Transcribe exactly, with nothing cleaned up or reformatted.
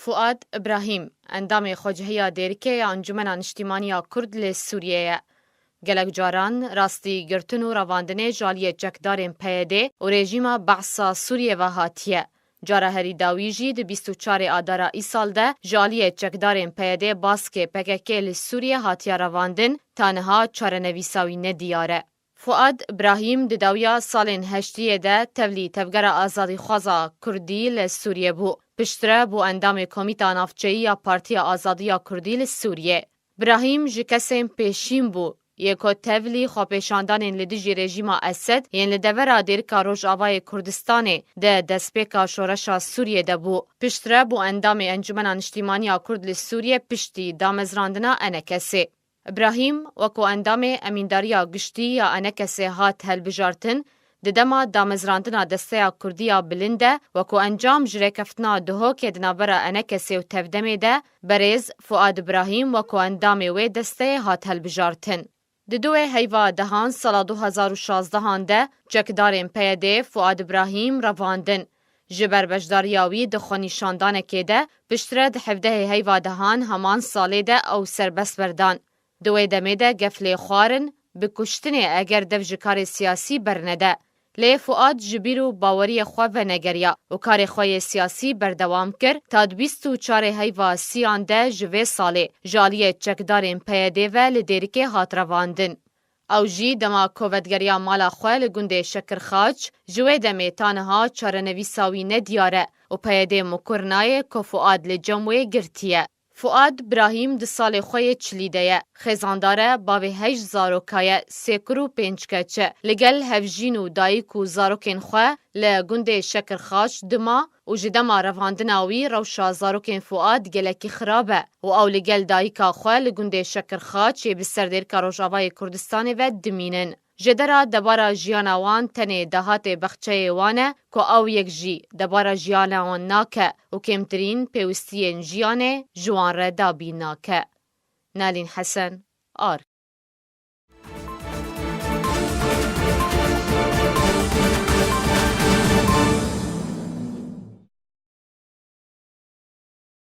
Fuad Ibrahîm, endamê xwecihiya Dêrikê ya Encûmena Niştîmanî ya Kurd li Sûriyê ye. Gelek caran rastî girtin û revandinê ji aliyê çekdarên P Y D û rejîma Behsa Sûriyê ve hatiye. Cara herî dawî jî di bîst û çarê Adara îsal de ji aliyê çekdarên P Y D baskê P K K li Sûriyê hatiye revandin, ta niha çarenivîsa wî nediyar e. Fuad Ibrahîm di dawiya salên heştiyê de tevlî tevgera azadîxwaza Kurdî li Sûriyê bû. Piştre bû endamê Komîta Navçeyî ya Partiya Azadiya Kurdî li Sûriyê. Brahîm ji kesên pêşîn bû, yê ku tevlî xwepêşandanên li dijî rejîma Esed yên li devera Dêrika Rojavayê Kurdistanê di destpêka şoreşa Sûriyê de bû. Piştre bû endamê Encûmena Niştîmanî ya Kurd li Sûriyê piştî damezrandina Enekesê. Îbrahîm wekû endamê Emîndariya Giştî ya Enekesê hat helbijartin, di dema damezrandina Desteya Kurdî ya Bilind de wekû encam ji rêkeftina Duhokê di navbera Enekesê û Tevdemê de berêz Fuad Îbrahîm wekû endamê wê desteyê hat helbijartin. Di duwê heyva dehan sala du hezar û şazdehan de çekdarên P Y D Fuad Îbrahîm revandin. Ji ber beşdariya wî di xwenîşandanekê de piştre di hevdehê heyva dehan heman salê de ew serbest berdan. Di wê demê de geflê xwarin, bi kuştinê eger dev ji karê siyasî bernede. Lê Fuad ji bîr û baweriyê xwe venegeriya û karê xwe yê siyasî berdewam kir, ta di bîst û çarê heyva sîyan de ji vê salê ji aliyê çekdarên P Y D ve li Dêrikê hat revandin. Ew jî dema ku vedigeriya mala xwe li gundê Şekirxaç, ji wê demê ta niha çarenivîsa wî nediyar e û P Y D mikur nayê ku Fuad li cem wê girtiye. Fuad Brahîm di salê xwe yê çilî de ye. Xêzandar e, bavê heşt zaroka ye, sê kur û pênc keç e. Li gel hevjîn û dayik û zarokên xwe li gundê Şekirxaç dima û ji dema revandina wî rewşa zarokên Fuad gelekî xirab e û ew li gel dayika xwe li gundê Şekirxaç yê bi ser Dêrika Rojavayê Kurdistanê ve dimînin. Ji dera debara jiyana wan tenê dahatê baxçeyê wan e ku ew yek jî debara jiyana wan nake û kêmtirîn pêwistiyên jiyanê ji wan re dabîn nake. Nalîn Hesen, Ark.